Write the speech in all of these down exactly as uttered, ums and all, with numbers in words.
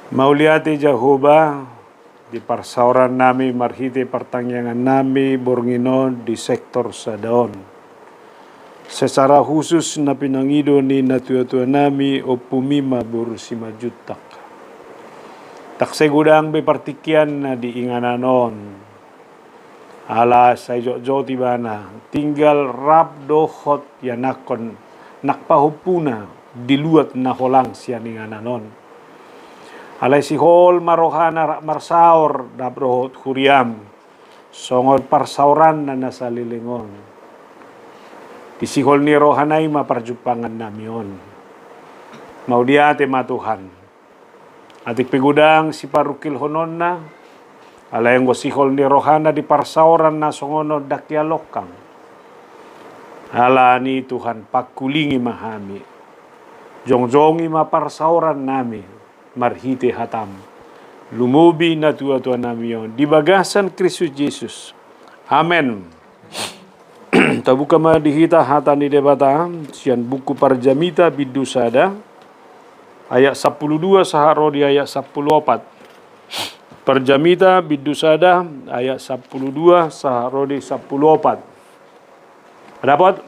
Mauliate Jahowa, di parsaoran nami marhite partangiangan nami borngin on di sektor sada on. Secara khusus na pinangido ni natuatua nami Ompumi ma boru Simanjuntak. Ndang sai godang be partingkianna di inganan on. Ala sai jotjot ibana, tinggal rap dohot ianakhon nang pahompuna di luat na holang sian inganan on. Alai sihol ma rohana rap marsaor rap dohot huriam, songon parsaoranna na saleleng on. Di sihol ni rohana i ma parjumpangan nami on. Mauliate ma Tuhan. Atik pe godang siparungkilhononna, alai anggo sihol ni rohana di parsaoran na songon on ndang hea longkang. Alani Tuhan, pangkulingi ma hami. Jongjongi ma parsaoran nami marhite hatam. Lumobi natuatua nami on di bagasan Kristus Jesus. Amen. Tabuka ma di hita hata ni Debata sian buku Parjamita bindu sada ayat sampulu dua sahat ro di ayat sampulu opat. Parjamita bindu sada ayat sampulu dua sahat ro di sampulu opat. Dapot?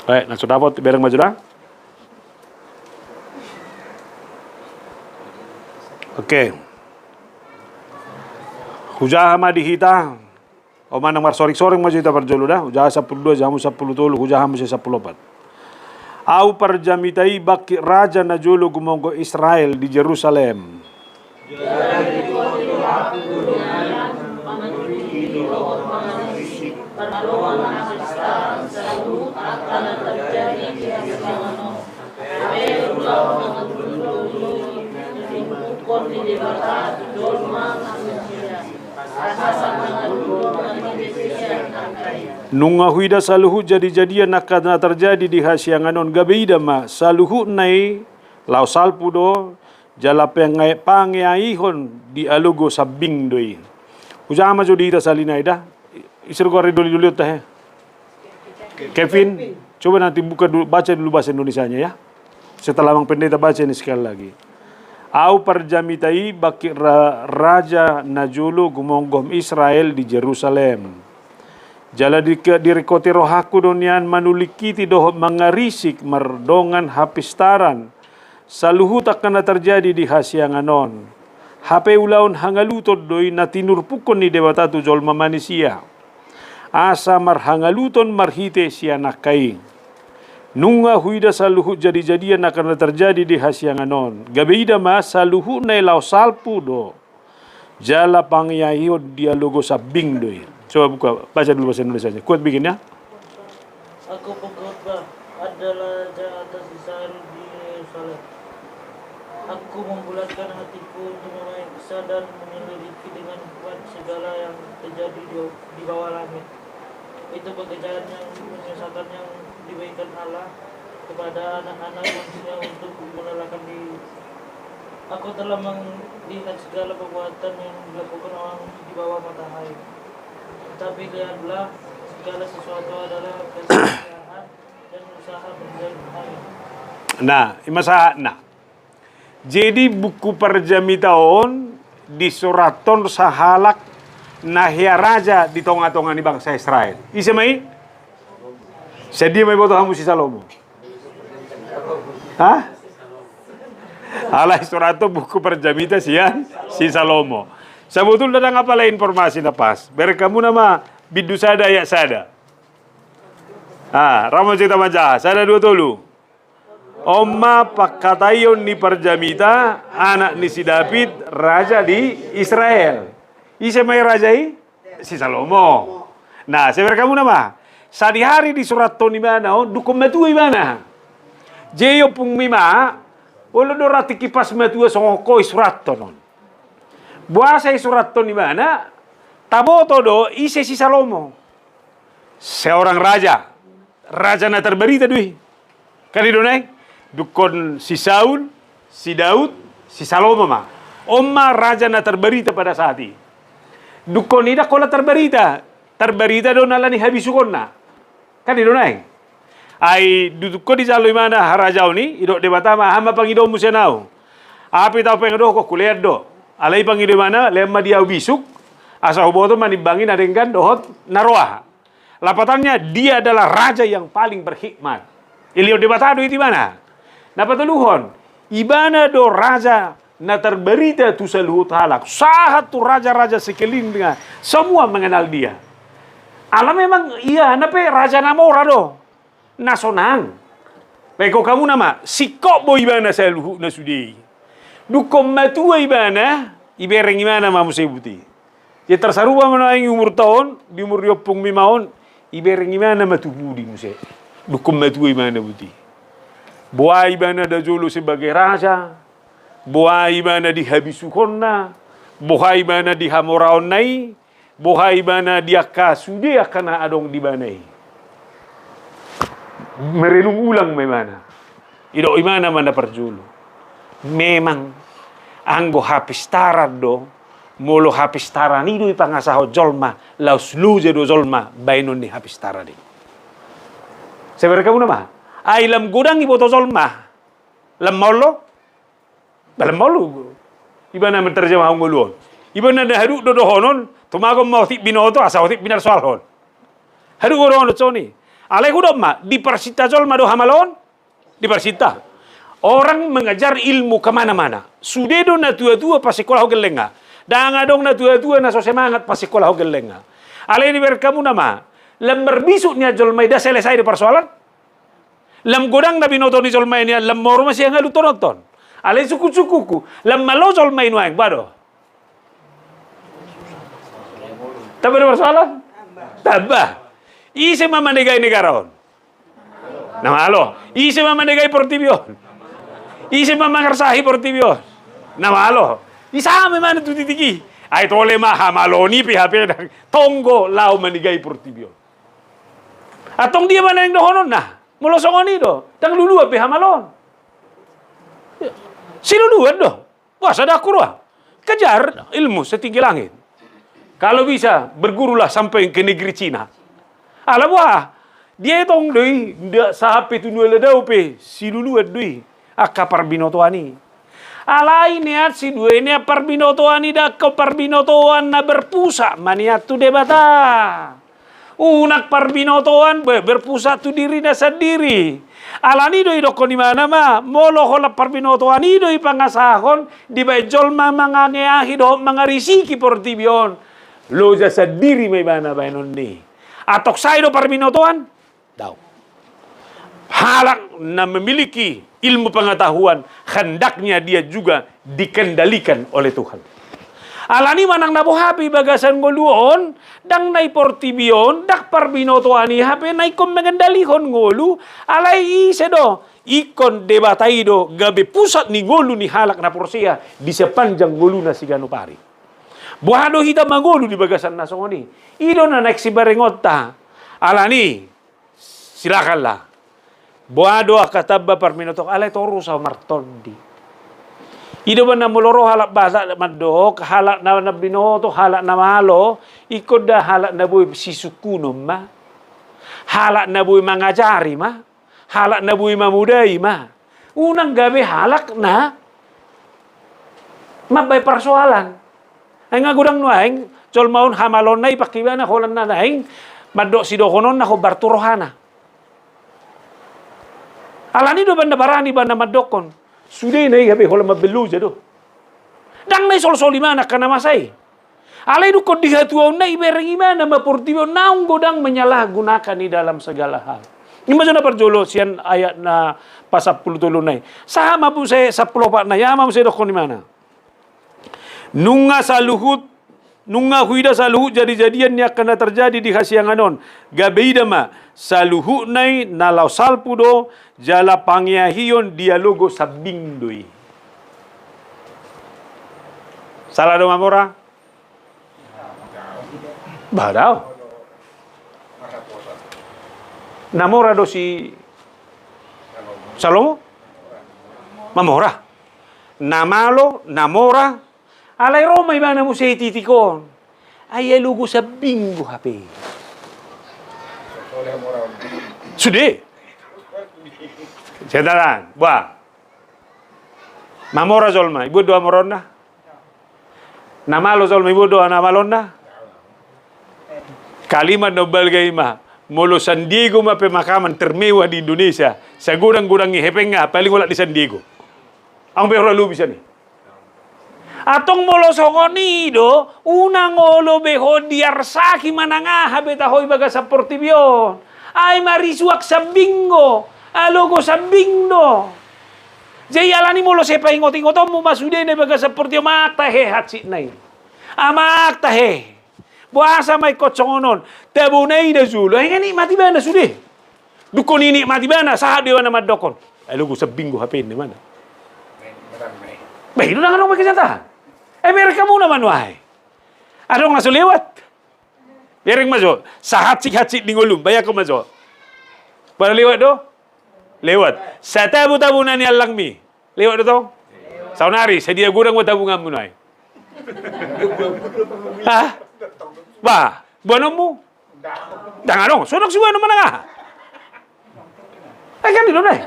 Eh, na so dapot, bereng ma jo da. Oke. Hujaha ma di hita. O manang marsoringsoring ma jo hita parjolo da. Hujaha sampulu dua, jaha muse sampulu tolu, hujaha muse sampulu opat. Ahu parjamita i bangkit raja na jolo gumomgom Israel di Jerusalem. Nunga huida saluhut jadijadian angka na tarjadi di hasiangan on, gabe ida ma, saluhutna i laho salpu do, jala pange-, pangeaihon dialogo sambing do i. Hujaha ma jo di hita sahali nai da. Ise do goar ni dolidolionta he? Kevin, coba nanti buka dulu, baca dulu bahasa Indonesianya ya. Setelah Amang Pendeta baca ini sekali lagi. Ahu parjamita i bangkit ra-, raja na jolo gumomgom Israel di Jerusalem. Jala di-, diringkoti rohangku do nian manulingkiti dohot mangarisik mardongan hapistaran saluhut angka na tarjadi di hasiangan on. Hape ulaon hangaluton do i na tinurpukkon ni Debata tu jolma manisia, asa marhangaluton marhite sian angka i. Nunga huida saluhut jadijadian angka na tarjadi di hasiangan on, gabe ida ma, saluhutna i laho salpu do, jala pangeaihon dialogo sambing do i. Coba buka, baca dulu bahasa Indonesianya. Kuat bikin ya. Aku pengkhotbah adalah raja atas Israel di Yerusalem. Aku membulatkan hatiku untuk memeriksa dan menyelidiki dengan kuat segala yang terjadi di, di bawah langit. Itu pekerjaan yang menyesalkan yang diberikan Allah kepada anak-anak manusia untuk melelahkan diri. Aku telah melihat segala perbuatan yang dilakukan orang di bawah matahari. Tetapi lihatlah, segala sesuatu adalah kesia-siaan dan usaha berjalan hari. Nah, ima sahatna. Jadi buku Parjamita on disurathon sahalak na hea raja di tongatonga ni bangsa Israel. Ise ma i? Sadia ma iboto hamu si Salomo? Hah? Alai surathon buku Parjamita sian si Salomo. Sabotulna ndang apala informasi na pas. Bereng hamu nama bindu sada ayat sada. Ah, ra ma jo hita manjaha. Sada, dua, tolu. On ma pangkataion ni Parjamita, anak ni si David, raja di Israel. Ise ma i raja i? Si Salomo. Nah, sai bereng hamu nama. Sadihari disurathon ibana on, dungkon matua ibana. Jadi ompungmi ma, olo do ra tingki pas matua songon ho isurathon on. Boasa isurathon ibana, taboto do ise si Salomo. Seorang raja, raja na tarbarita do i. Kan i do nai? Dungkon si Saul, si Daud, si Salomo ma. On ma raja na tarbarita pada saat i. Dungkon i ndang holan tarbarita, tarbarita do na alani habisukonna. Kan i do nai? Ai dungkon dijalo ibana harajaon i, didok Debata ma, aha ma pangidonmu sian ahu? Api tau pengen dohot kulean do. Alai pangido ibana, lean ma di au bisuk, asa huboto manimbangi na denggan dohot na roa. Lapatannya, dia adalah raja yang paling berhikmat. Dilehon Debata do i tu ibana. Na patoluhon, ibana do raja na terberita tu saluhut halak. Sahat tu raja-raja sekelilingnya, semua mengenal dia. Ala memang ia na pe raja na mora do. Na sonang. Pekon hamu nama, singkop do ibana saluhutna sude i. Dungkon matua ibana, ibereng ibana ma muse buti. Jadi tarsarupa ma nuaeng umurta on, di umur ni ompung mima on, ibereng ibana ma tu pudi muse. Dungkon matua ibana buti. Boha ibana da jolo sebagai raja, boha ibana di habisukonna, boha ibana di hamoraonna i, boha ibana di angka sude angka na adong di ibana i. Merenung ulang ma ibana. Didok ibana ma na parjolo. Memang anggo hapistaran do, molo hapistaran i do ipangasahon jolma, laos loja do jolma baenon ni hapistaran i. Seberkamu nama. Ai lam godang iboto jolma. Lam maol do. Dalam maol do. Ibana menerjemahon ngolu on. Ibana na haduk do dohonon, tumagon ma otik binoto, asa otik pinarsoalhon. Haduk do dohonon songon i. Alai hudok ma, diparsinta jolma do hamaloon? Diparsinta. Orang mengejar ilmu kemana-mana. Sude do na tua-tua pasikkolahon gellenga. Ndang adong na tua-tua na so semangat pasikkolahon gellenga. Alai dibereng hamu nama. Lam marbisuk nian jolma i, nda selesai do parsoalan. Lam godang na binoto ni jolma i nian, lam moru ma sian halutononton. Alai sungkun-sungkunku, lam malo jolma i nuaeng, boha do? Tamba do parsoalan? Tamba. Ise ma manegai negara on? Na malo. Ise ma manegai portibi on? Ise ma mangarsahi portibi on? Na malo. Isa ma imana tu titik i. Ai tole ma hamaloon i pe hape ndang tonggo laho manegai portibi on. Antong dia ma naeng dohononna? Molo songon i do, ndang luluan be hamaloon. Siluluan do. Boasa ndang huroha? Kejar ilmu setinggi langit. Kalau bisa, bergurulah sampai ke negeri Cina. Ala boha? Dia tong do i, nda sahat pe tu na ula dao pe, siluluan do i. Angka parbinotoan i. Alai nian si dua i nian parbinotoan i ndang parbinotoan na berpusat ma nian tu Debata. Unang parbinotoan be-, berpusat tu dirina sandiri. Alani do idokkon imana ma, molo holan parbinotoan i do ipangasahon, dibaen jolma mangangeahi dohot mangarisiki portibi on. Loja sandiri ma ibana baenon ni. Antong sae do parbinotoan? Daong. Halak na memiliki ilmu pengetahuan, hendaknya dia juga dikendalikan oleh Tuhan. Alani manang na boha pe i bagasan ngolu on, ndang na i portibi on, ndang parbinotoan i hape na ingkon mengendalihon ngolu, alai ise do, ingkon Debata i do gabe pusat ni ngolu ni halak na porsea di sepanjang ngoluna siganup ari. Boha do hita mangolu di bagasan na songon i? I do na naeng siberengonta. Alani, silakanlah. Boha do angka tamba parbinoto, alai torus ahu martondi. I do umbahen na molo ro halak Batak mandok, halak na, na binoto, halak na malo, ingkon da halak na boi sisungkunon ma. Halak na boi mangajari ma. Halak na boi mamodai ma. Unang gabe halak na mambaen parsoalan. Ai nga godang nuaeng, jolma on hamaloonna i pangke ibana holan na naeng mandok sidohononna hombar tu rohana. Alani do umbahen na barani ibana mandokkon. Sudena i hape holan mambaen loja do. Ndang na i solsol imana angka na masa i. Alai dungkon di hatuaonna ibereng imana ma portibi on naung godang menyalahgunakan di dalam segala hal. I ma jolo na parjolo sian ayat na pasampulu tolu nai. Sahat ma muse sampulu opat nai, aha ma muse dokkon imana? Nunga saluhut, nunga huida saluhut jadijadian ni angka na terjadi di hasiangan on. Gabe ida ma, saluhutna i na laho salpu do, jala pangeahion dialogo sambing do i. Sala do mamora? Bah, daong. Na mora do si Salomo? Mamora. Na malo, na mora. Alai ro ma ibana muse i titik on. Ai dialogo sambing do hape. Sude. Sian tatan, bah. Mamora jolma, ibuat do hamoraonna? Na malo jolma, ibuat do na maloonna? Kalimat na umbalga i ma, molo San Diego ma pemakaman termewah di Indonesia, sagodang-godang ni hepengna, paling olat di San Diego. Anggo pe hura lobi sian i. Antong molo songon i do, unang olo be ho diarsaki manang aha be taho i bagasan portibi on. Ai marisuak sambing do, alogo sambing do. Jadi alani molo sai paingot-ingotonmu ma sude na i bagasan portibi on, amang tahe hansit na i. Amang tahe. Boasa ma ingkon songon on? Tabona i na jolo, ai nga nikmat ibana sude. Dungkon i nikmat ibana, sahat do ibana mandokkon, "Alogo sambing do hape," ninna ibana. Bah, i do ndang adong be kesehatan. Eh, bereng hamuna ma nuaeng. Adong na so lewat? Bereng ma jo, sahansit-hansit ni ngolum, bayangkon ma jo. Pala lewat do? Lewat. Satabu-tabu na niallangmi. Lewat do tong? Saonari, sadia godang ma tabunganmu nuaeng? Hah? Bah, boanonmu? Ndang adong, so adong siboanon manang aha. Eh, kan i do, Bray?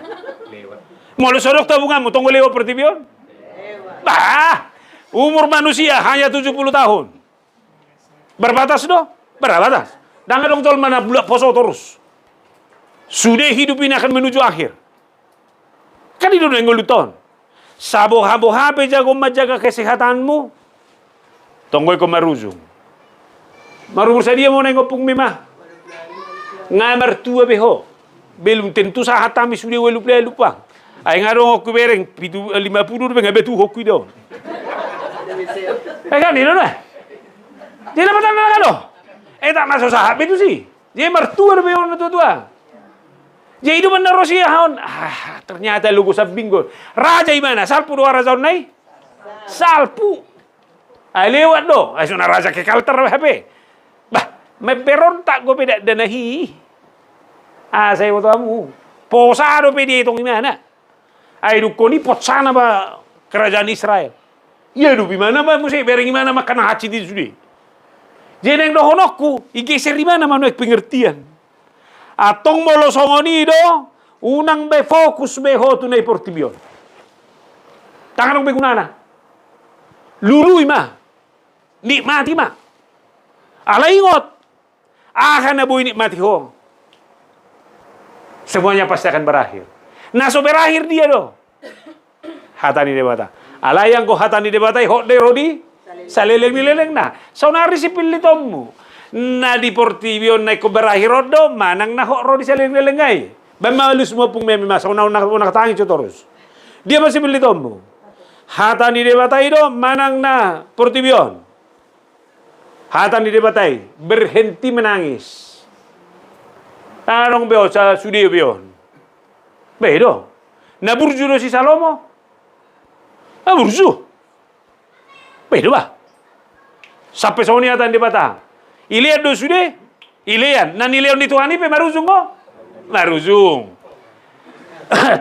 Molo so adong tabunganmu, tong do lewat portibi on? Bah, umur manusia hanya tujuh puluh tahun. Berbatas do? Berbatas. Ndang adong jolma na bulat poso torus. Sude hidup ini akan menuju akhir. Kan i do na ngolunta on. Saboha-boha pe jago manjaga kesehatanmu, tong do ingkon marujung. Marumur sadia ma ho naeng ompungmi ma? Nga martua be ho. Belum tentu sahat hami sude ualu pulu, ualu pulu. Ai nga adong ho hubereng, pitu, lima pulu do be nga batu ho huida on. Eh, kan i do na? Jadi apa tanda do? Eh, tak na so sahat be tusi. Jadi martua do be on na tua-tua. Jadi i do manang na ro sian on. Ah, ternyata alogo sambing do. Raja ibana, salpu do harajaonna i? Salpu. Ai lewat do. Ai so na raja kekal tarhape. Bah, memberontak do pe dakdanak i. Ah, sai iboto hamu. Posa do pe dietong ibana. Ai dungkon i posa na ba kerajaan Israel. Ia do ibana ba muse bereng ibana ma angka na hansit i sude. Jadi naeng dohononku, igeser ibana ma nuaeng pengertian. Antong molo songon i do, unang be fokus be ho tu na i portibi on. Ndang adong be gunana. Lului ma. Nikmati ma. Alai ingot, aha na boi nikmati ho, semuanya pasti akan berakhir. Na so berakhir dia do? Hata ni Debata. Alai anggo hata ni Debata i hot do i ro di saleleng ni lelengna. Saonari sipillitonmu. Na di portibi on na ingkon berakhir on do, manang na hot ro di saleleng ni lelengna i? Baen ma alusmu ompung, meme ma, songon na unang, unang tangis jo torus. Dia ma sipillitonmu? Hata ni Debata i do, manang na portibi on? Hata ni Debata i, berhenti menangis. Adong be on, sa sude be on. Be do. Na burju do si Salomo? Na burju. Be do ba. Sampe songon i hata ni Debata. Ilean do sude, ilean. Na nilean ni Tuhan i pe marujung do? Marujung.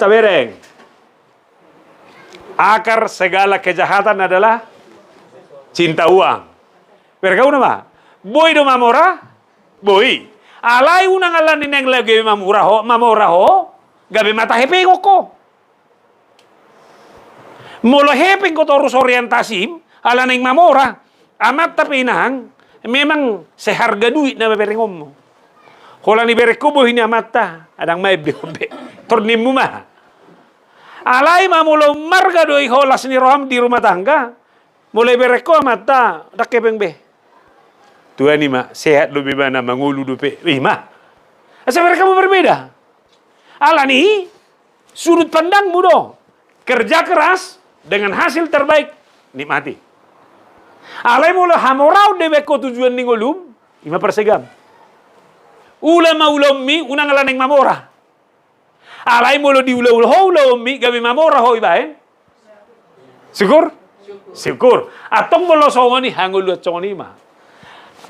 Tabereng. Akar segala kejahatan adalah cinta uang. Bereng hamu ma. Boi do mamora? Boi. Alai unang alani naeng laho gabe mamora ho, mamora ho, gabe mata hepeng ho. Molo hepeng ho torus orientasim, ala naeng mamora, amanta pe inang, memang seharga duit na berengonmu. Holan ibereng ho bohi ni amanta, ndang maen be on be. Tor nimmu ma. Alai ma molo marga do i ho las ni roham di rumah tangga, molo ibereng ho amanta, ndang hepeng be. Tuani ma, sehat dope ibana, mangolu dope. I ma. Asa bereng hamu berbeda. Alani i, sudut pandangmu do. Kerja keras dengan hasil terbaik, nikmati. Alai molo hamoraon do ibaen ho tujuan ni ngolum, i ma parsegam. Ula ma ulaonmi, unang ala naeng mamora. Alai molo diula-ula ho ulaonmi, gabe mamora ho ibaen, syukur? Syukur. Antong molo songon i, hangoluan songon i ma.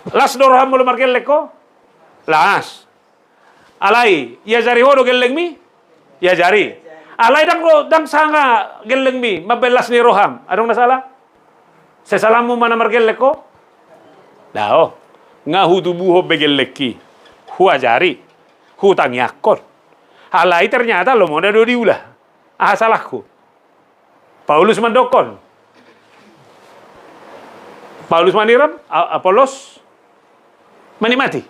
Las do roham molo margelleng ho? Las. Alai, iajari ho do gellengmi? Iajari. Alai ndang ro, ndang sanga gellengmi mambaen las ni roham. Adong na sala? Sai salamu ma na margelleng ho? Daong. Nga hutubuhon be gellengki. Huajari. Hutangiangkon. Alai ternyata lomo na do diula. Aha salangku? Paulus mandokkon. Paulus maniram, A-, Apollos manikmati.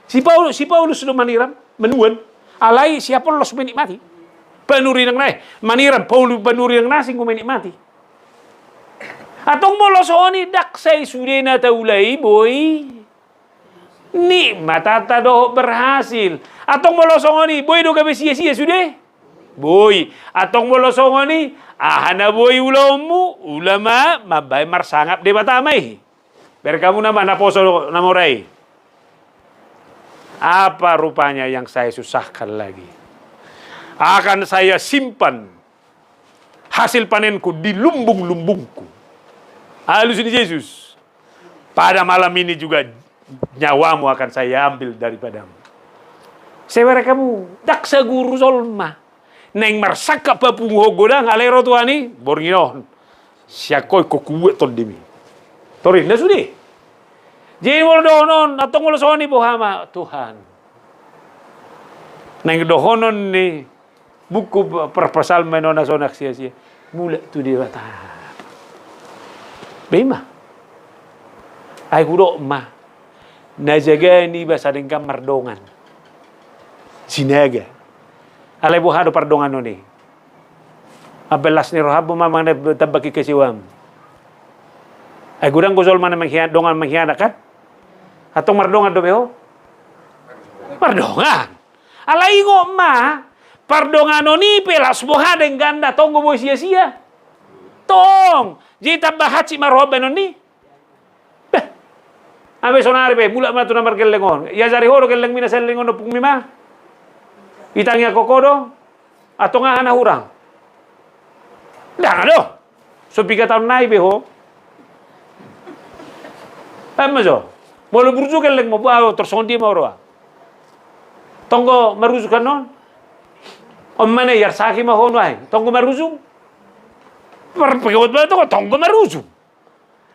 Si Paulus, si Paulus do maniram, manuan. Alai si Apollos manikmati. Panurirang na, eh, maniram, Paulus panurirang na asing do manikmati. Antong molo songon i, ndang sai sude na taula i boi nikmat, hata dohot berhasil. Antong molo songon i, boi do gabe sia-sia sude? Boi. Antong molo songon i, aha na boi ulaonmu? Ula ma mambahen marsangap Debata ma i. Bereng hamu na ma naposo na mora i. Apa rupanya yang saya susahkan lagi? Akan saya simpan hasil panenku di lumbung-lumbungku. Alus ni Jesus. Pada malam ini juga nyawamu akan saya ambil daripadamu. Sai bereng hamu, ndang saguru jolma naeng marsangkap papunguhon godang, alai ro Tuhan i, borngin on. Sian ho ingkon hubuat tondimi. Torinda sude. Jadi molo dohonon, antong molo songon i, boha ma, Tuhan. Naeng dohonon ni buku Parpsalmen on na sonang sia-sia. Mulak tu Debata. Be i ma. Ai hudok ma. Na jaga niba sadenggan mardongan. Sinaga. Alai boha do pardonganon i? Mambahen las ni roham ma manang tambahon kekecewam. Ai godang do jolma na mangkhianat, dongan mangkhianat kan? Antong mardongan dope ho? Mardongan. Alai ingot ma, pardonganon i pe laos boha dengganna, tong do boi sia-sia. Tong, jadi tambah hansit ma roham bahenon i. Beh. Abe sonari pe, mulak ma tu na margelleng on. Iajari ho do gellengmi na saleleng on ompungmi ma. Itangiangkon ho do. Antong aha na hurang? Ndang adong. So piga taon nai be ho. Ai ma jo. Molo burju gellengmu, bah, tor songon dia ma ho roha. Tong do marujung kan on. On ma na i, arsaki ma ho nuaeng. Tong do marujung. Par-, pegawat ba tong, tong do marujung.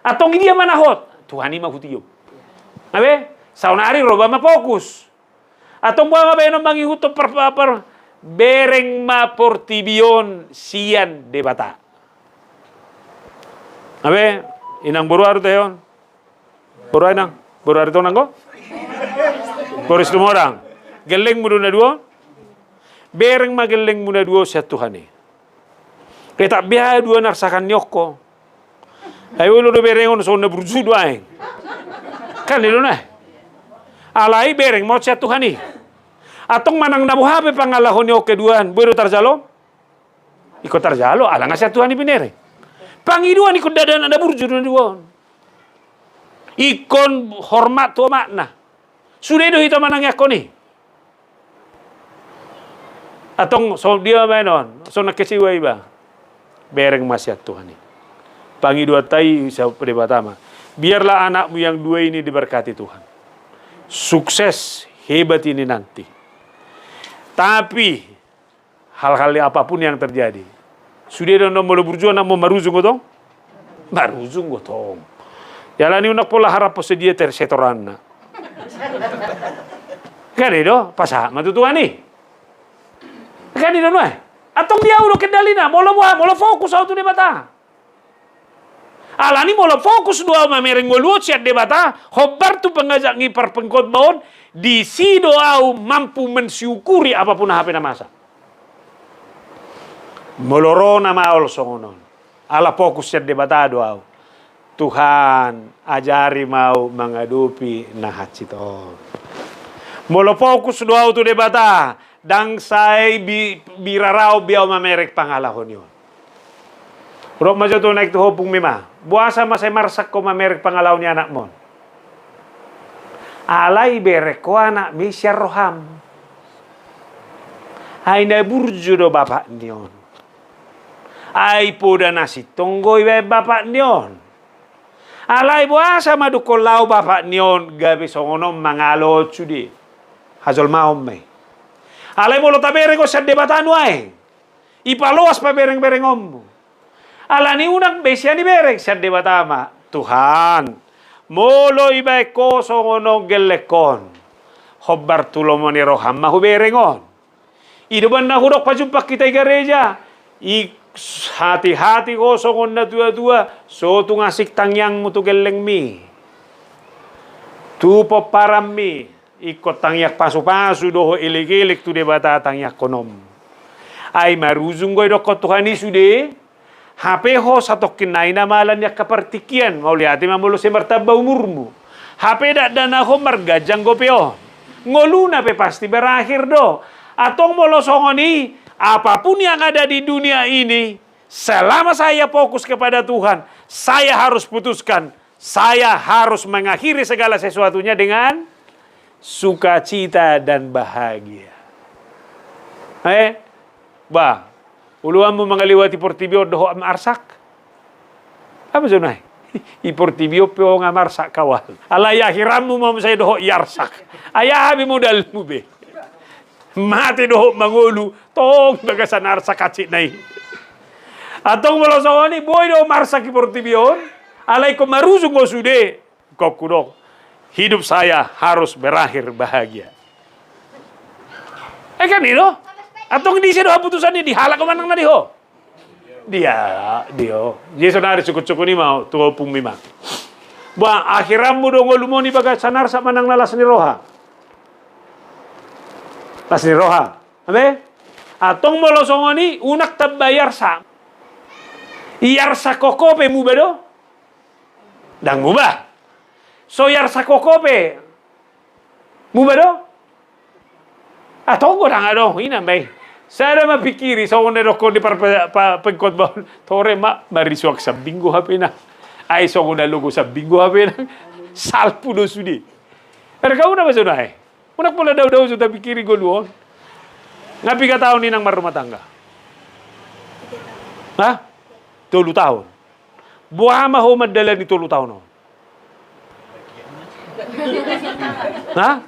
Antong i dia ma na hot? Tuhan i ma hutiop. Abe, saonari roba ma fokus. Antong boha ma bahenon mangihuthon par-, par-, bereng ma portibi on sian Debata. Abe, inang boru Aru tahe on. Boru Aru inang, boru Aru tong nanggo. Boru Situmorang. Gellengmu do na dua on. Bereng ma gellengmu na dua on sian Tuhan i. Tetap be aha dua na arsakan ni on ho. Ai olo do bereng on songon na burju do aeng. Kan i do na. Alai bereng ma on sian Tuhan i. Antong manang na boha pe pangalaho ni on keduaan, boi do tarjalo? Ingkon tarjalo, ala nga sian Tuhan i binereng. Pangidoan ingkon ndada na burju do na dua on. Ingkon hormat tu omakna. Sude do hita manangiangkon i. Antong songon dia ma bahenon, songon na kecewa iba. Bereng ma sian Tuhan i. Pangidoanta i sian Debata ma. Biarlah anakmu yang dua ini diberkati Tuhan. Sukses, hebat ini nanti. Tapi hal-hal apapun yang terjadi. Sude do annon molo burju anakmu marujung do tong? Marujung do tong. Jala ni unang pola harap poso dia ter-, setoranna. Kan i do, pasahat ma tu Tuhan i. Kan i do nuaeng. Antong di ahu do kendalina, molo boha, molo fokus ahu tu Debata. Alani molo fokus do ahu mamereng ngolu on sian Debata, hombar tu pangajak ni parpengkhotbah on, disi do ahu mampu mensyukuri apapun aha pe na masa. Molo ro na maol songon on. Ala fokus sian Debata do ahu. Tuhan, ajari ma ahu mangadopi na hansit on. Molo fokus do ahu tu Debata, ndang sai bi-, biraraon be ahu mamereng pangalaho ni on. Hudok ma jo tu na i tu ho ompungmi ma. Boasa ma sai marsak ho mamereng pangalaho ni anakmu on? Alai bereng ho anakmi sian roham. Ai na burju do bapak ni on. Ai poda na sintong do ibaen bapak ni on. Alai boasa ma dungkon laho bapak ni on gabe songon on mangalo on sude. Hajolmaon ma i. Alai molo tabereng on sian Debata nuaeng. Ipaloas pabereng-berengonmu. Alani unang be sian ibereng, sian Debata ma. Tuhan, molo ibaen ho songon on gellengkon, hombar tu lomo ni roham ma hubereng on. I do umbahen na hudok pajumpang hita i gareja, i Hati-hati ho songon na tua-tua, so tung asing tangiangmu tu gellengmi, tu pomparanmi, ingkon tangiang pasu-pasu dohot elek-elek tu Debata tangiangkononmu. Ai marujung do i dokkon Tuhan i sude. Hape ho satongkin nai na mala ni angka partingkian, mauliate ma molo sai martamba umurmu. Hape dakdanak ho marganjang dope on. Ngoluna pe pasti berakhir do. Antong molo songon i, apapun yang ada di dunia ini, selama saya fokus kepada Tuhan, saya harus putuskan, saya harus mengakhiri segala sesuatunya dengan sukacita dan bahagia. Eh, bah, oloanmu mangaliwati portibi on dohot ma arsak? Aha ma sonai? I portibi on pe ho nga marsak kawan. Alai akhiranmu ma muse dohot i arsak. Ai aha be modalmu be? Mate dohot mangolu, tong bagasan arsak hansit na i. Antong molo songon i, boi do marsak i portibi on. Alai ingkon marujung do sude. Ingkon hudok, hidup saya harus berakhir bahagia. Eh, kan i do? Antong di ise do haputusan i, di halak manang na di ho? Dia, dia. Jadi sonari sukut-sukut i ma tu ompungmi ma. Bah, akhiranmu do ngolum on i bagasan arsak manang na las ni roha? Las ni roha. Abe? Antong molo songon i, unang tamba i arsak. I arsak ho pe muba do? Ndang muba. So i arsak ho pe muba do? Ah, tonggo ndang adong, inang be. Sada ma pikiri, songon na dokkon di par-, pa-, pengkhotbah on. Tore ma, marisuak sambing do hapena. Ai songon na logo sambing do hapena. Salpu do sude. Arga unang ma sonai. Unang pola dao-dao so tapikiri ngolu on. Nga piga taon inang marrumah tangga? Hah? Tolu taon. Boha ma ho mandalani tolu taon on? Hah?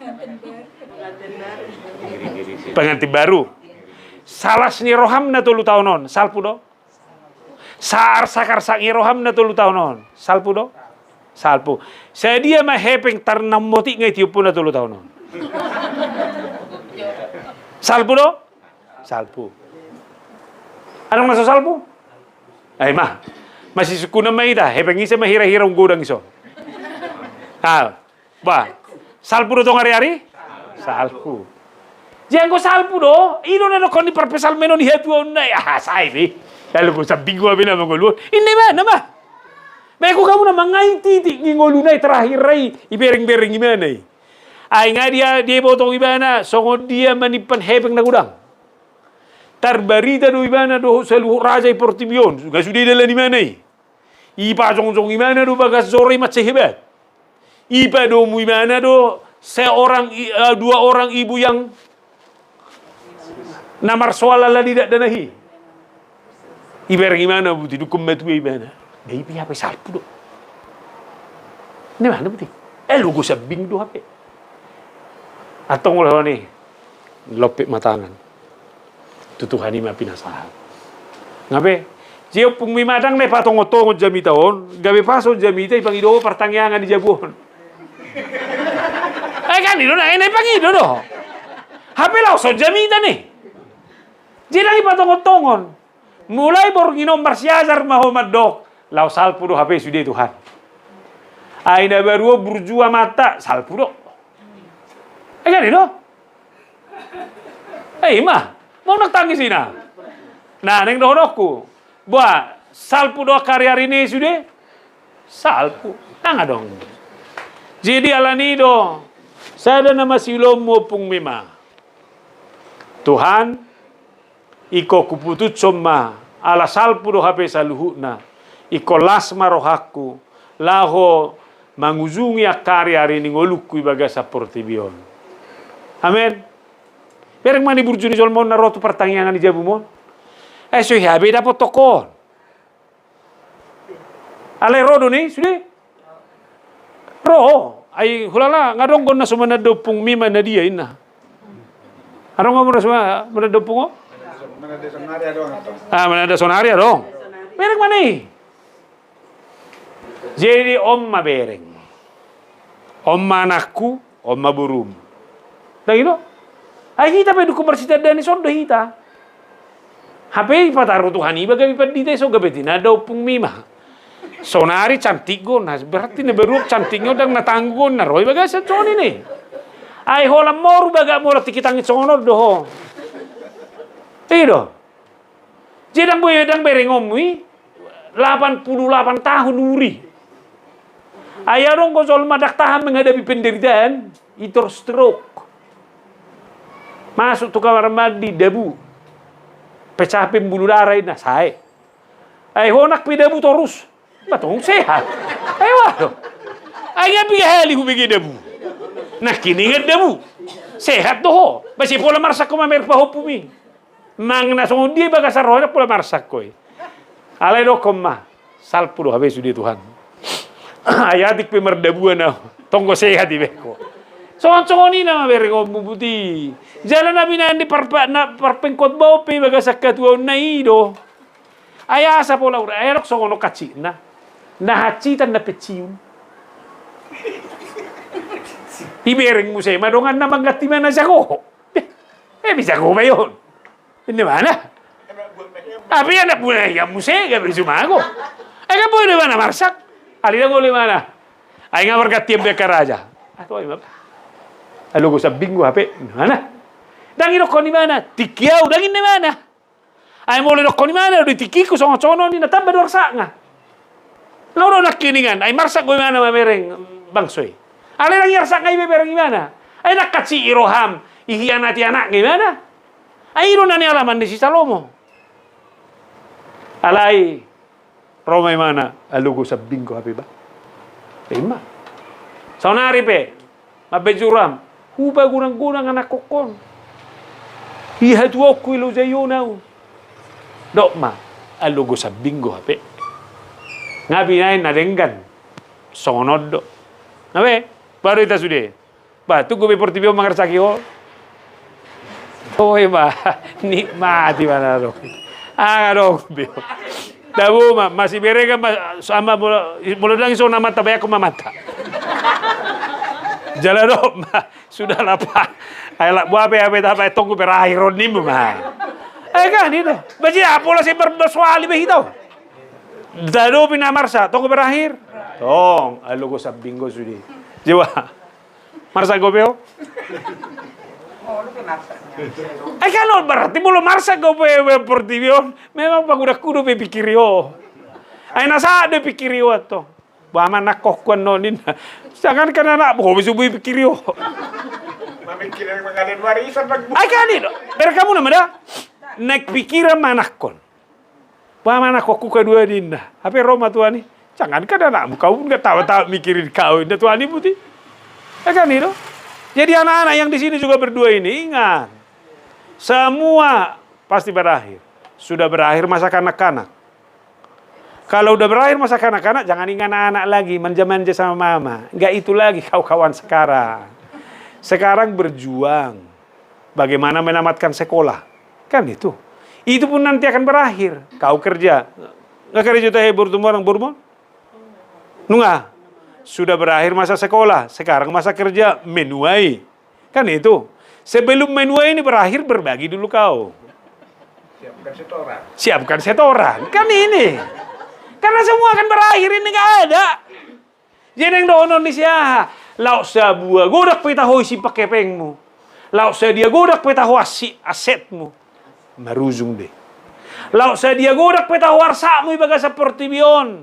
Pengantin baru. Salas ni roham na tolu taon on, salpu do? Saarsak-arsak ni roham na tolu taon on, salpu do? Salpu. Sadia ma hepeng tarnamotik nga itiop ho na tolu taon on? Salpu do? Salpu. Adong na so salpu? Ai ma. Masisungkunan ma hita, hepeng ise ma hira-hira umgodang ison? Ah. Bah, salpu do tong ari-ari? Salpu. Jadi anggo salpu do, i do na dokkon ni parpsalmen on, i hatuaon na i, ah, sai be. Lalu ku sambing do hapena mangolu on. Inna ibana ma. Ba anggo hamu na mangain titik ni ngoluna i terakhir i, ibereng-bereng ibana i. Ai nga dia, dia botong ibana, songon dia manimpan hepeng na godang. Tarbarita do ibana dohot saluhut raja i portibi on, nga sude dalan ibana i. Ipajongjong ibana do bagas joro i mansai hebat. Ipadomu ibana do seorang i-, eh, dua orang ibu yang na marsoal ala ni dakdanak i. Ibereng ibana buti, dungkon matua ibana. Ba i pe hape salpu do. Inna ibana buti. Eh, logo sambing do hape. Antong ulaon i, lompit ma tangan. Tu Tuhan i ma pinasahat. Nga be, jadi ompungmi ma ndang na ipatongon-tongon jamita on, gabe pas on jamita ipangido partangiangan ni jabu on. Eh, kan i do na, eh, na ipangido do. Hape laos on jamita ni. Jadi ndang ipatongon-tongon. Mulai borngin on marsiajar ma ho mandok, laos salpu do hape sude Tuhan. Ai na baru on burju amanta, salpu do. Eh, kan i do? Eh, i ma. Mau nang tangis ina. Nah, naeng dohononku. Bah, salpu do angka ari-ari ni sude? Salpu. Ndang adong. Jadi alani do, sada na masiulaonmu ompungmi ma. Tuhan, ingkon huputushon ma, ala salpu do hape saluhutna. Ingkon las ma rohangku, laho mangujungi angka ari-ari ni ngolungku i bagasan portibi on. Amen. Bereng ma ni burju ni jolma on na ro tu partangiangan ni jabum on. Eh, so hea be dapothon ho on. Alai ro do ni sude? Ro, ai hulala nga dong do na so mananda ompungmi ma na dia inna. Adong do na so ma-, mananda ompung ho? Ah, mananda sonari adong. Bereng ma ni. Jadi on ma bereng. On ma anakku, on ma borum. Ndang i do? Ai hita pe dungkon marsitandaan i, son do hita. Hape ipataru Tuhan iba gabe pandita i, so gabe tinanda ompungmi ma. Sonari cantik gona, berarti na baru cantikna ndang na tanggung gona ro i bagasan songon i. Ai holan moru bagak mola tingki tangis songon on do ho. I do. Jadi ndang boi, ndang berengonmu i, lapan puluh lapan tahun uri. Ai adong do jolma ndang tahan menghadapi penderitaan, i tor stroke. Masuk tu kamar mandi, debu. Pecah pembuluh darah i, na sae. Ai holan pe debu torus. Ba tong sehat. Ai wah do. Ai nga piga hali hubege debu. Nangkiningan debu. Sehat do ho. Ba sai pola marsak ho mamereng pahompumi. Manang na songon dia i bagasan roha, ndang pola marsak ho i. Alai dokkon ma, salpu do hape sude Tuhan. Ai atik pe mardabuan ahu, tong do sehat ibaen ho. Songon-songon i nama berengonmu, Puti. Jala na binaen ni parpa-, na parpengkhotbah on pe bagasan katuaonna i do. Ai asa pola ura, ai adong songon on hansit na. Na hansitan na pensiun. Ibereng muse ma donganna mangganti ma na jago ho. Eh, bisa go bayon. Ini mana? Tapi anak buah yang muse gabe sumago. Eh, kan boi do ibana marsak. Alai ndang olo ibana. Ai nga margantian be angka raja. Ah, tu ai ma. Alogo sambing do hape. Mana? Ndang idokkon ibana. Tingki au, ndang ninna ibana. Ai molo idokkon ibana do, di tingkiku songon-songon on ninna, tamba do arsakna. Laho do nangkiningan, ai marsak do ibana mamereng bangso i. Alai ndang i arsakna iba ibereng ibana. Ai ndang hansit i roham, ihianati anakna ibana. Ai i do na nialaman ni si Salomo. Alai ro ma ibana, alogo sambing do hape ba. Ima. Saonari pe, mambaen joroam, hupagodang-godang anakkon on. Di hatuaonku ilojai on au. Dok ma, alogo sambing do hape. Nga binaen na denggan. Songon on do. Nga be, baru hita sude. Ba, tugu be portibi on mangarsaki ho. Toe ma, nikmati ma na adong. Nga adong be. Tabo ma, masiberegan ma, sama molo, molo ndang i songon amanta, bayakkon ma amanta. Jala dok ma, sudah lah, Pak. Ai lah, boha pe, hape, hape, tong do berakhir on nimmu ma. Ai kan i do. Ba jia, pola sai marbosoali be hita on. Tadopi na marsak, tong do berakhir. Tong, alogo sambing do sude. Jiwa. Marsak do pe ho? Ai kan on berarti molo marsak do pe, pe portibi on, memang pagodangku do pe pingkiri ho. Ai na sahat do pingkiri ho antong. Boha ma anakkon on ninna. Jangankan anakmu, ho pe so boi pingkiri ho. Mamingkiri mangalen warisan bang. Ai kan i do. Bereng hamu nama da. Naeng pingkiran ma anakkon. Boha ma anakkon on kadua ninna. Hape ro ma tuan i. Jangankan anakmu, kau pun nggak tahu-tahu mikirin kau, ninna tuan i, Puti. Ya kan i do? Jadi anak-anak yang di sini juga berdua ini, ingat. Semua pasti berakhir. Sudah berakhir masa kanak-kanak. Kalau udah berakhir masa kanak-kanak, jangan ingat anak-anak lagi, manja-manja sama mama. Nggak itu lagi kau kawan sekarang. Sekarang berjuang. Bagaimana menamatkan sekolah? Kan itu. Itu pun nanti akan berakhir. Kau kerja. Nggak kerja tu, eh, boru tumorang, boru mon? Nunga. Sudah berakhir masa sekolah, sekarang masa kerja, menuai. Kan itu. Sebelum menuai ini berakhir, berbagi dulu kau. Siapkan setoran. Siapkan setoran. Kan ini. Karena semua akan berakhir, ini nggak ada. Jadi naeng dohonon ni si aha? Laos sadia godang pe taho isi pangkepengmu. Laos sadia godang pe taho asi asetmu. Marujung be. Laos sadia godang pe taho arsakmu i bagasan portibi on.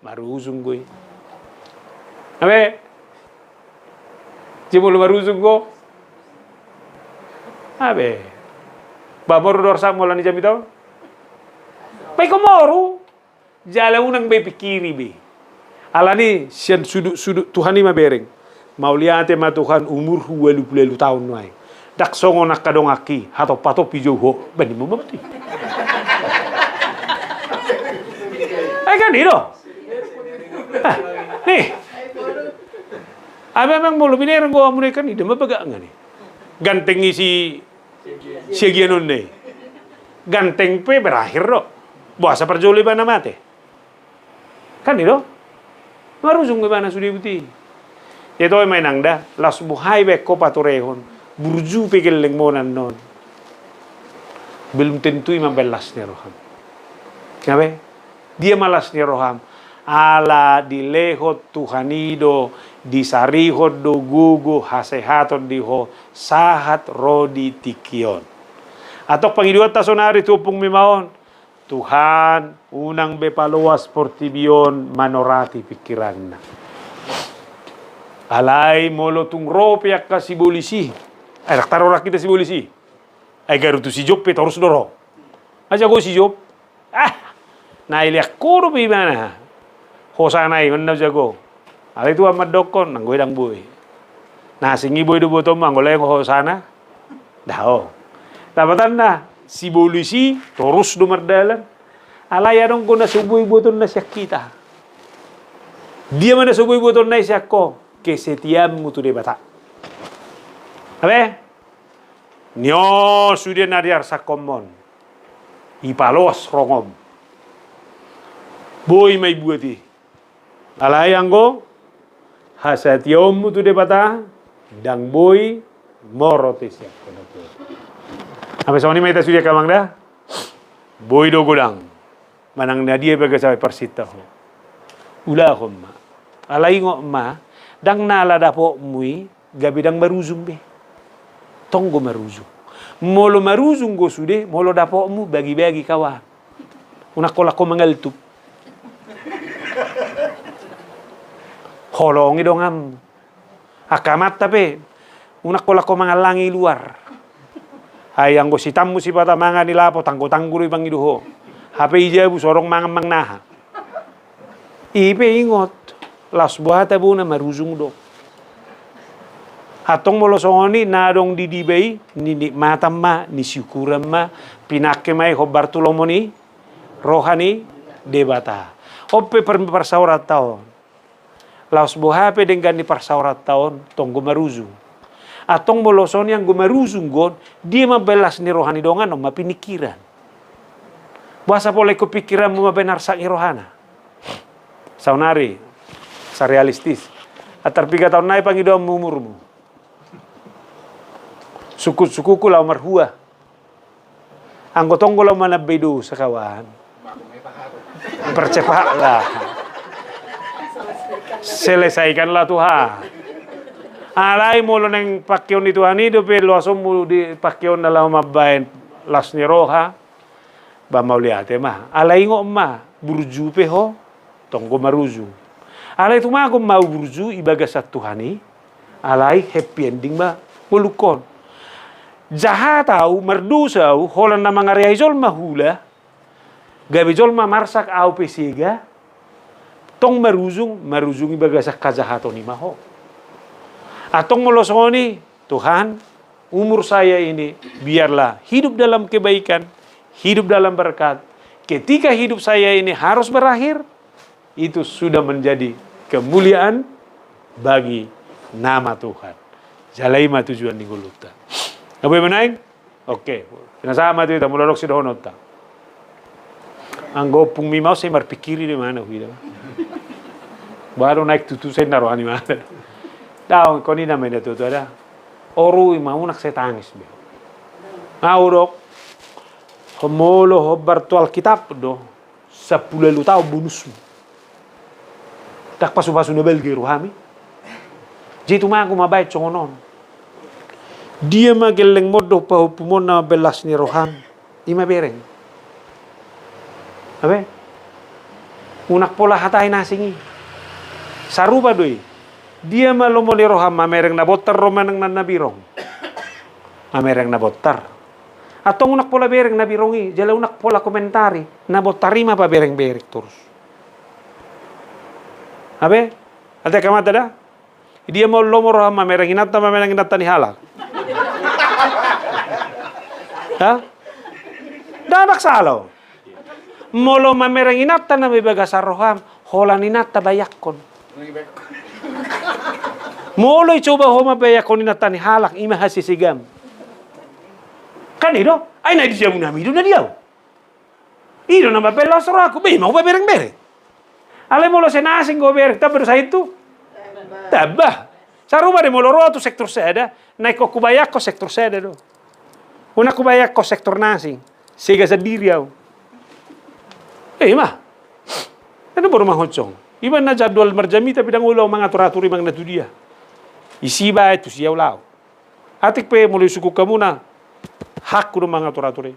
Marujung do i. Abe. Jumolo marujung do. Abe. Ba moru do arsakmu ala ni jamita on? Ba ingkon moru. Jala unang be pingkiri be. Ala ni sian sudut-sudut Tuhan i ma bereng. Mauliate ma Tuhan, umurhu ualu pulu ualu taon nuaeng. Ndang songon angka donganki, hatop-hatop i jou ho. Ba nimmu ma, Puti. Ai kan i do. Ah, ni. Abe, memang molo binereng do hamu na i, kan i do ma bagakna i. Ganteng i si Siagian on i. Ganteng pe berakhir do. Boasa parjolo ibana mate? Kan i do. Marujung ibana sude, Puti. Ia toe ma inang da, laos boha pe ho patorehon. Burju pe gellengmuna annon. Belum tentu i mambaen las ni roham. Gabe? Dia ma las ni roham? Ala dilehon Tuhan i do, disarihon do gogo hasehaton di ho sahat ro di tingki on. Antong pangidoanta sonari tu ompung mima on, Tuhan, unang be paloas portibi on manorati pingkiranna. Alai molo tung ro pe angka sibolis i, ai ndang tarorang hita sibolis i. Ai garu tu si Job pe torus do ro. Ai jago si Job. Ah, na ilean ho dope ibana. Hosana i, manna jago. Alai Tuhan mandokkon, nanggo i ndang boi. Na asing i boi do botom, anggo lae hosana. Daong. Dapotanna, sibolis i torus do mardalan. Alai adong do na so boi botom na sian hita. Dia ma na so boi botom na i sian ho? Kesetiaanmu tu Debata. Abe? Nio sude na diarsangkonmon. Ipaloas rongom. Boi ma ibuat i. Alai anggo hasatiaonmu tu Debata, ndang boi morote sian ho. Abe songon i ma hita sude angka amang da. Boi do godang. Manang na dia bagas abe parsinta ho. Ulahon ma. Alai ingot ma, ndang na ala dapotmu i, gabe ndang marujung be. Tong do marujung. Molo marujung do sude, molo dapotmu, bagi-bagi kawan. Unang holan ho mangaltup. Holongi donganmu. Angka amanta pe, unang holan ho mangallangi luar. Ai anggo sitammu sipata mangan i lapo, tanggo-tanggo do ipangido ho. Hape i jabu so adong mangan manang aha. I pe ingot, laos boha tabo na marujung do. Antong molo songon i na adong di diba i, ninikmatan ma, nisiukuran ma, pinangke ma i hombar tu lomo ni roha ni Debata. On pe par-, parsaoranta on. Laos boha pe denggan ni parsaoranta on, tong do marujung. Antong molo songon i anggo marujung do on, dia mambaen las ni roha ni dongan on ma piningkiran. Boasa pola ingkon pingkiranmu mambaen arsak ni rohana? Saonari, sa realistis. Antar piga taon nai pangidoanmu umurmu? Sungkun-sungkunku laho marhua. Anggo tong do laho manambai dosa kawan. Percepatlah. Selesaikanlah Tuhan. Alai molo naeng pangkeon ni Tuhan i dope loasonmu di pangkeonna laho mambaen las ni roha. Ba mauliate ma. Alai ingot ma, burju pe ho, tong do marujung. Alai tumagon ma au burju i bagasan Tuhan i, alai happy ending ma ngolungkon. Jahat au, mardosa au, holan na mangareai jolma hula, gabe jolma marsak au pe sega, tong marujung, marujung i bagasan hajahaton i ma ho. Antong molo songon i, Tuhan, umur saya ini biarlah hidup dalam kebaikan, hidup dalam berkat. Ketika hidup saya ini harus berakhir, itu sudah menjadi kemuliaan bagi nama Tuhan. Jala i ma tujuan ni ngolunta. Nga boi ma nuaeng? Oke. Pinasahat ma tu hita, molo adong sidohononta. Anggo ompung mima on sai marpingkiri do imana huida. Baru naeng tutu sai na roha ni imana. Daong, ingkon ninna ma i da tuatua da. Oru i ma unang sai tangis be. Nga hudok. Molo hombar tu Alkitab do. Sampulu ualu taon bonusmu. Ndang pasupasu na balga i rohami. Jadi tumagon ma baen songon on. Dia ma gellengmon dohot pahompumon na mambaen las ni roham? I ma bereng. Abe? Unang pola hatai na asing i. Sarupa do i. Dia ma lomo ni roham, mamereng na bontar do manang na, na birong? Mamereng na bontar. Antong unang pola bereng na birong i, jala unang pola komentari. Na bontar i ma paberengbereng torus. Abe? Ate kamata da? Dia ma lomo roham, mamereng inanta, mamereng inanta ni halak? Ha? Ndang sala on. Molo mamereng inanta nama i bagasan roham, holan inanta bayakkon. Molo i coba ho mambayakkon inanta ni halak, i ma hasesegam. Kan i do? Ai na di jabu nami do na di au. I do na mambaen las rohangku, be i ma hupaberengbereng. Alai molo sai na asing do hubereng, tamba do sahit tu? Tamba. Sarupa do i molo ro au tu sektor sada, na ingkon hubayakkon sektor sada do. Unang hubayakkon sektor na asing. Sega sandiri au. Eh, ima. Ndang boru mangoncong. Iba na jadwal marjamita pe ndang olo au mangatur-atur i manang na tu dia. Isi baen tu sia ulaon. Atik pe molo isungkun hamuna, hakku do mangatur-atur i.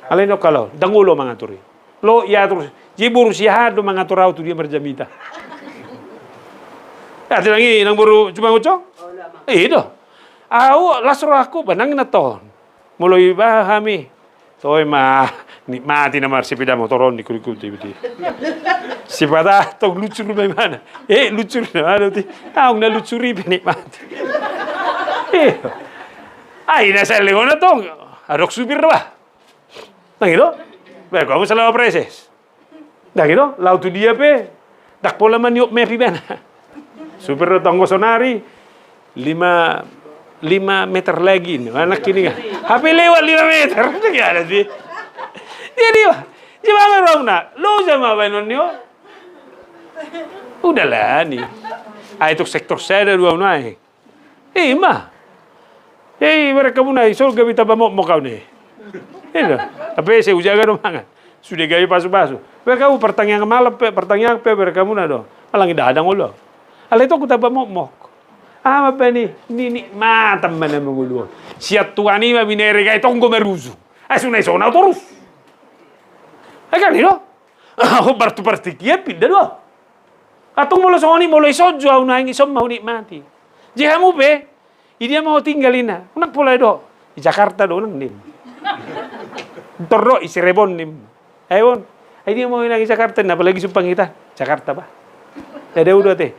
Alai nongka laho, ndang olo au mangatur i. Lo iatur, jadi boru siahaan do mangatur au tu dia marjamita. Ate nang i, nang boru cuma mangoncong? Eh, i do. Au las rohangku, ba nang na ton. Molo iba hami. Toe ma, nikmati nama sepeda motor on di kulit-kulit i. Sipata tong luncur ma ibana. Eh, luncur nama do ti. Au na luncur i pe nikmati. Eh. Ai na saleleng on tong. Adong supir do ba. Nang i do. Baik, kamu selalu preses. Ndang i do, laho tu dia pe, ndang pola maniop map ibana. Supir do tonggo sonari, lima, lima meter lagi, anak ini kan. Hape lewat lima meter, ndang ada sih. Jadi, wah, jadi apa dong, nak? Lo sama apa non nio? Udahlah, nih. Ah, itu sektor saya ada dua, nah. Eh, ima. Eh, berek hamu nai, so gabe tamba mokmok au nai. Eh, do. Hape sai hujaga do mangan. Sude gabe pasu-pasu. Berek hamu pertangiang malam pe, pertangiang pe, berek hamu na do. Alai ndang adong olo. Alai tong hutamba mokmok. Ah, apa ni? Ni, ni, mata mana mangolu. Sian Tuhan i ma binere gabe tonggo marujung. Ah, sunai sona torus. Eh, kan i do. Hombar tu partingkian pinda do. Antong molo songon i, molo ison jo au naeng, ison ma hunikmati. Jadi hamu pe, idia ma ho tinggal inna? Unang pola do, i Jakarta do unang nim. Tor do i Cirebon nim. Ayo on. Idia ma ho inna i Jakarta inna, apalagi sumpang hita. Jakarta ba. Ada udah teh.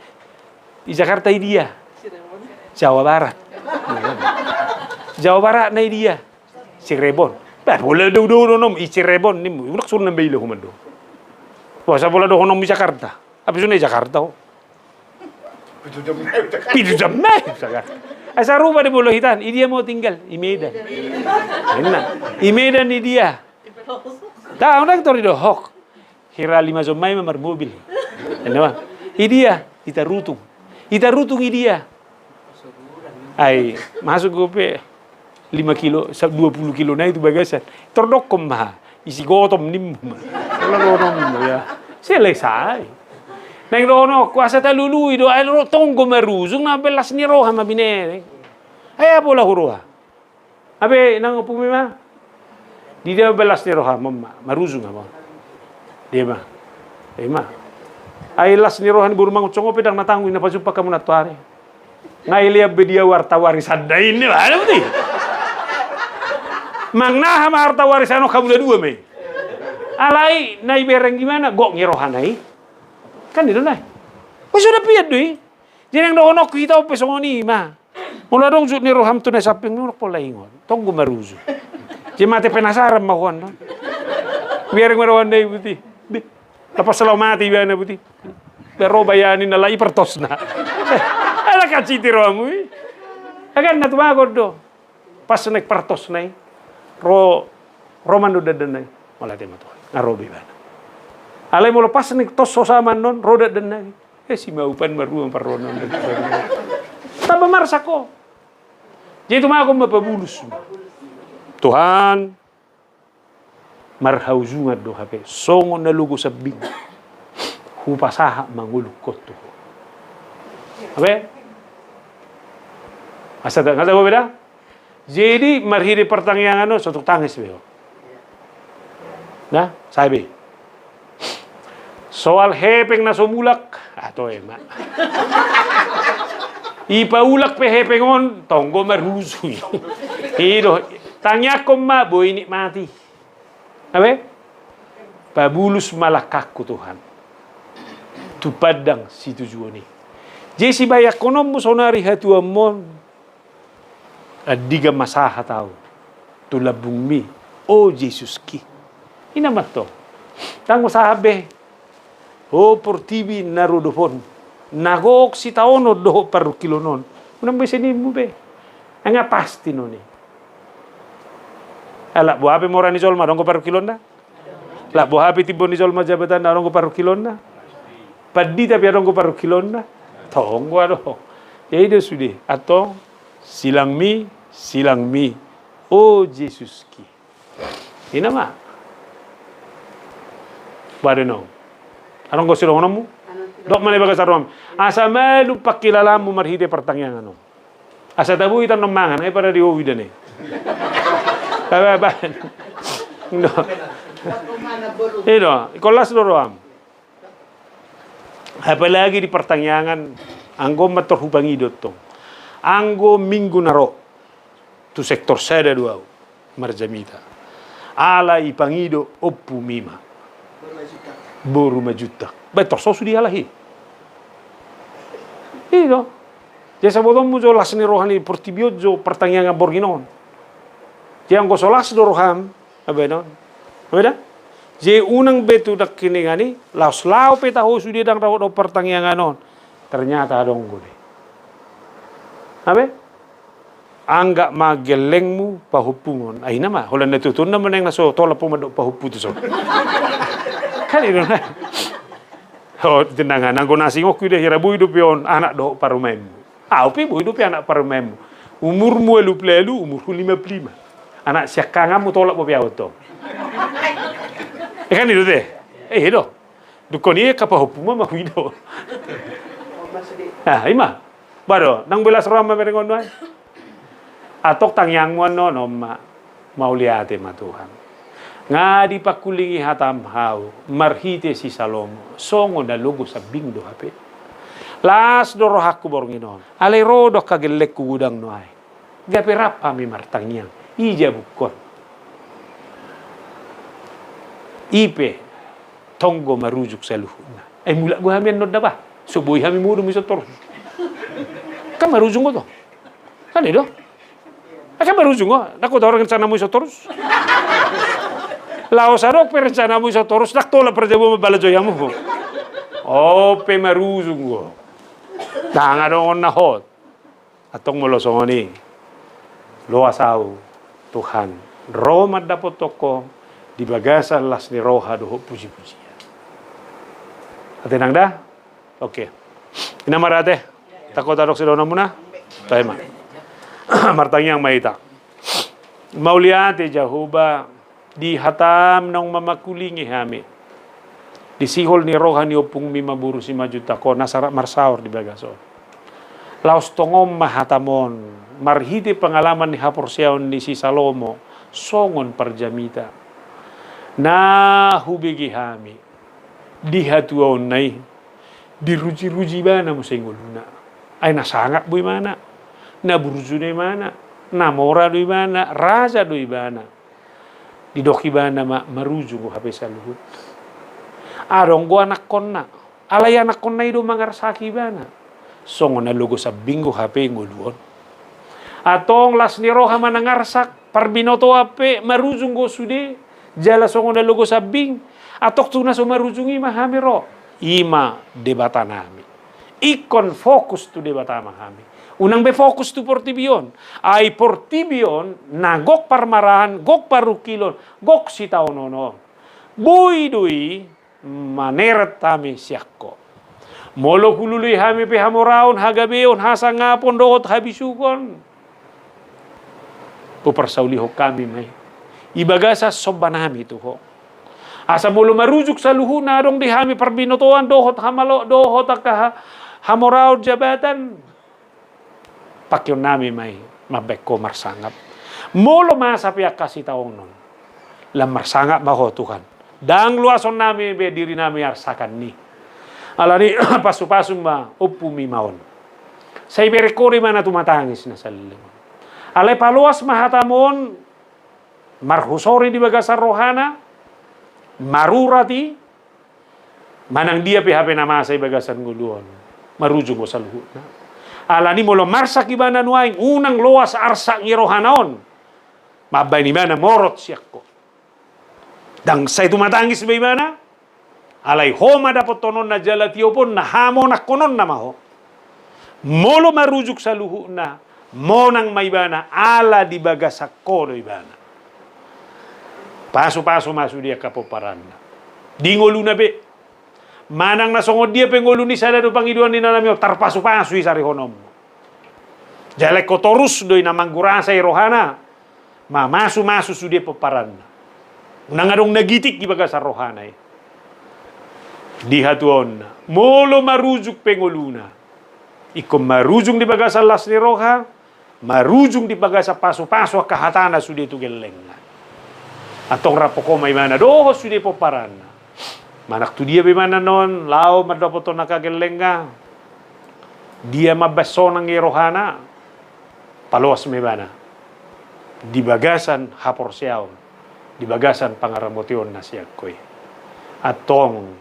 I Jakarta idia. Jawa Barat. Jawa Barat na idia. Cirebon. Bah, pola do, do, do, nom, i Cirebon nim. Unak sun nambe ilo human do. Wah, sa pola do honom i Jakarta. Apa sun i Jakarta ho? Pitu jam nai Jakarta. Pitu jam nai Jakarta. Asa rupa de molo hitan, idia ma ho tinggal, i Medan. Enak. I Medan idia. Tahu nang tori do hok. Hira lima jom ma i ma marmobil. Enda ma. Idia, i Tarutung. I Tarutung idia. Ai, masuk gue pe lima kilo, sa-, dua puluh kilo nai tu bagasan. Tordokkon ma. Isi gotom nim. Olo gotom ya. Selesai. Neng dohononku asa talului do, ai ro tonggo marujung na belas ni roha ma binere. Ai apa ula huroha. Abe, nang ompung mi ma. Di dia belas ni roha, mama, marujung apa? Dia ma. Dia ma. Ai las ni roha ni boru mangucong ope ndang na tanggung na pajumpa hamu nantoari. Ngai lean be dia harta warisan da ini, mana boti? Manang na ma harta warisan on hamu na dua ma i. Alai, na ibereng gimana? Gok ni roha na i. Kan itu na i. Wah, sudah pian do i. Jadi nang dohononku hita ope songon i ma. Molo adong jut ni roham tu na samping ni unok pola ingot. Tonggo marujung. Jadi mate penasaran ma huan. Biar ma rohan dai buti. Deh. Lepas selalu mati ibana buti. Biar ro bayani na lai pertosna. Ala kaciti rohamu i. Agan na tumagon do. Pas naik pertos nai. Ro, ro mando dandan nai. Mauliate ma Tuhan. Nga ro be ibana. Alai molo pas naik tos sosa manon, ro dandan nai. Eh, si maupan marua parronon. Tamba marsak ho. Jadi tumagon ma pabulus. Tuhan, marhaujungan do hape songon na logo sambing. Hupasahat mangolukhon tu ho. Hape? Asa ta, nga tabo beda? Jadi marhite partangiangan on, sotuk tangis be ho. Nah, sae be. Soal hepeng na so mulak, ah, toe ma. Ipaulak pe hepeng on, tonggo marujung. I do, tangiangkon ma, boi nikmati. Abe? Pabulus ma langkangku Tuhan. Tu pandang situjuon i. Jadi sibayankononmu sonari hatuaonmon. Andigan ma sahat au tu lambungmi, o Jesuski. Ina ma tong. Ndang sahat be. O portibi na rodop on. Na gok sitaonon dohot parungkilon on. Unang be senimmu be. Nga pasti non i. Ala boha pe mora ni jolma adong do parungkilonna. Lak boha pe timbo ni jolma jabatanna adong do parungkilonna. Pandita pe adong do parungkilonna. Tonggo adong. Jadi do sude. Antong silangmi, silangmi. O Jesuski. Ina ma. Badenon. Adong do sidohononmu? Dok ma na i bagasan roham. Asa malum pangkilalaanmu marhite partangiangan on. Asa tabo hita non mangan, ai pada di owi dane. Ba, ba, ba. Ido, ingkon las do roham. Apalagi di partangiangan, anggo mantor hupangido tong. Anggo minggu na ro, tu sektor sada do au marjamita. Ala i pangido Ompu Mima. Boru Majuntak. Ba tor so sude ala i. Ido. Jadi sabotonmu jo las ni roha ni portibi on jo partangiangan borngin on. Jadi anggo so las do roham, Abe non. Abe da? Jadi unang be tu dangkiningan i, laos laho pe taho sude ndang dapot do partangiangan on. Ternyata adong do be. Abe? Anggap ma gellengmu pahompungon. Ai ina ma, holan na tutunna ma naeng na so tolap ho mandok pahompu tu son. Kan ido na. Oh, tenang, anggo na singoku ida hira boi dope on anak dohot parumaenmu. Au pe boi dope anak parumaenmu. Umurmu ualu pulu ualu, umurhu lima pulu lima. Anak siangkanganmu tolap dope au tong. Eh, kan ido te. Eh, ido. Dungkon i angka pahompu ma, ma huido. Ah, ima. Ba do, ndang be las roham mamereng on nuaeng. Antong tangiangmu annon on ma. Mauliate ma Tuhan. Nga dipangkulingi hatam hau, marhite si Salomo, songon na logo sambing do hape. Las do rohangku borngin on. Alai ro do angka gellengku godang nuaeng. Gabe rap hami martangiang. Ija bungkon. I pe tonggo marujung saluhutna. Ai mulak do hami annon da ba. So boi hami modom i so torus. Kan marujung do tong. Kan ido. Kan marujung do. Ndang hot rencanamu i so torus. Laos adong pe rencanamu i so torus, ndang tolap parjabu mambalajo i hamu. On pe marujung do. Ndang adong on na hot. Antong molo songon i, loas au, Tuhan, ro mandapothon Ho di bagasan las ni roha dohot puji-pujian. Ate nang da? Oke. Ina ma ra ate. Tangko tadok sidohononmuna. Tahe ma. Martangiang ma hita. Mauliate Jahowa, di hatam naung mamangkulingi hami. Di sihol ni roha ni ompungmi ma boru Simanjuntak on, na sarat marsaor di bagas on. Laos tongon ma hatam on, marhite pangalaman ni haporseaon ni si Salomo, songon parjamita. Na hubege hami, di hatuaonna i, diruji-ruji ibana muse ngoluna. Ai na sangap do ibana, na burju do ibana, na mora do ibana, raja do ibana. Didok ibana ma, marujung do hape saluhut. Adong do anakkonna, alai anakkonna i do mangarsaki ibana. Songon na logo sambing do hape ngolu on. Antong las ni roha manang arsak, parbinotoan pe marujung do sude, jala songon na logo sambing, antong tu na so marujung i ma hami ro. I ma Debatanami. Ingkon fokus tu Debata ma hami. Unang be fokus tu portibi on. Ai portibi on na gok parmaraan, gok parungkilon, gok sitaonon on. Boi do i maneret hami sian Ho. Molo hulului hami pe hamoraon, hagabeon, hasangapon dohot habisuhon, huparsaulihon hami ma i. I bagasan sombanami tu Ho. Asa molo marujung saluhutna adong di hami parbinotoan dohot hamalo, dohot angka ha-, hamoraon jabatan. Pangkeonnami ma i mambahen Ho marsangap. Molo masa pe angka sitaonon, lam marsangap ma Ho Tuhan. Ndang loasonnami be dirinami arsakan i. Alani pasu-pasu ma ompumi ma on. Sai bereng Ho do ibana tumatangis na saleleng on. Alai paloas ma hatam on, marhusori di bagasan rohana, marurat i, manang dia pe hape na masa i bagasan ngolu on, marujung do saluhutna. Alani molo marsak ibana nuaeng, unang loas arsak ni rohana on mambahen ibana morot sian Ho. Ndang sai tumatangis be ibana, alai Ho ma dapothononna jala tioponna, hamonangkononna ma Ho. Molo marujung saluhutna, monang ma ibana ala di bagasan Ho do ibana. Pasu-pasu ma sude angka pomparanna. Di ngoluna be. Manang na songon dia pe ngolu ni sada do pangidoan ni inanami on, tarpasu-pasu i sarihononmu. Jala ingkon torus do i na manggurasai rohana, mamasu-masu sude pomparanna. Unang adong na gitik di bagasan rohana i. Di hatuaonna. Molo marujung pe ngoluna. Ingkon marujung di bagasan las ni roha, marujung di bagasan pasupasu angka hatana sude tu gellengna. Antong rap ho ma ibana dohot sude pomparanna. Manang tu dia pe ibana non, laho mandapothon angka gellengna. Dia mambahen sonang i rohana, paloas ma ibana. Di bagasan haporseaon, di bagasan pangaramotionna sian Ho i. Antong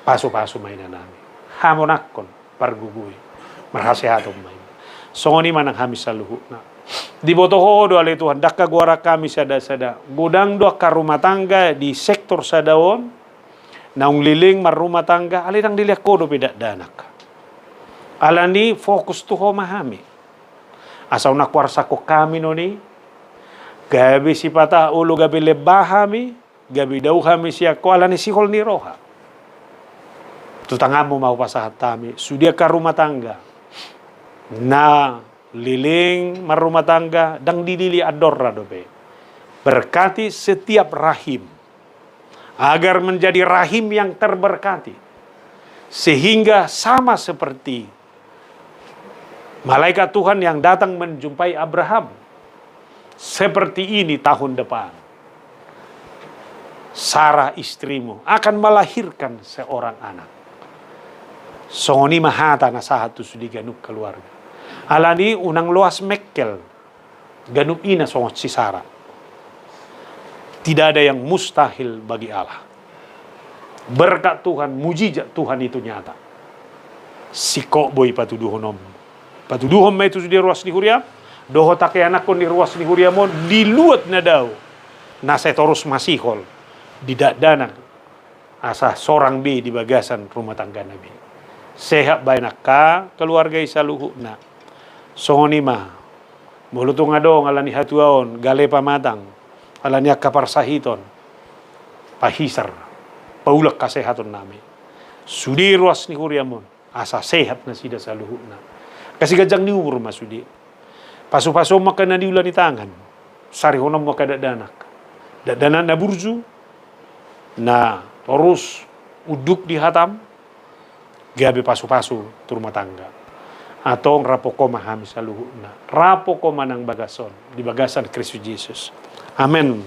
pasupasu ma inanami. Hamonanghon, pargogoi. Marhasehaton ma i. Songon i ma nang hami saluhutna. Diboto Ho do ale Tuhan, ndang hagoaran hami sada-sada. Godang do angka rumah tangga di sektor sada on, naung leleng marrumah tangga, alai ndang dilehon Ho dope dakdanak. Alani fokus tu Ho ma hami. Asa unang huarsakhon hami non i, gabe sipata olo gabe lemba hami, gabe dao hami sian Ho alani sihol ni roha. Tu tanganmu ma hupasahat hami, sude angka rumah tangga. Na leleng marrumah tangga, ndang dilili andorna dope. Berkati setiap rahim. Agar menjadi rahim yang terberkati. Sehingga sama seperti malaikat Tuhan yang datang menjumpai Abraham. Seperti ini tahun depan. Sarah istrimu akan melahirkan seorang anak. Songon i ma hata na sahat tu sude ganup keluarga. Alani unang loas mengkel. Ganup i na songon si Sarah. Tidak ada yang mustahil bagi Allah. Berkat Tuhan, mujizat Tuhan itu nyata. Singkop boi patuduhononmu. Patuduhon ma i tu sude ruas ni huriam, dohot angka ianakhon ni ruas ni huriam on, di luat na dao, na sai torus masihol, di dakdanak, asa sorang be di bagasan rumah tanggana be. Sehat baen angka keluarga i saluhutna. Songon i ma. Molo tung adong alani hatuaon, gale pamatang, alani angka parsahiton, pahisar, paulak hasehatonnami. Sude ruas ni huriam on, asa sehat nasida saluhutna. Kasi ganjang ni umur ma sude. Pasupasuonmu angka na niula ni tangan, sarihononmu angka dakdanak. Dakdanak na burju, na torus unduk di hatam, gabe pasupasu tu rumah tangga. Antong rap ho ma hami saluhutna. Rap ho ma nang bagas on, di bagasan Kristus Jesus. Amen.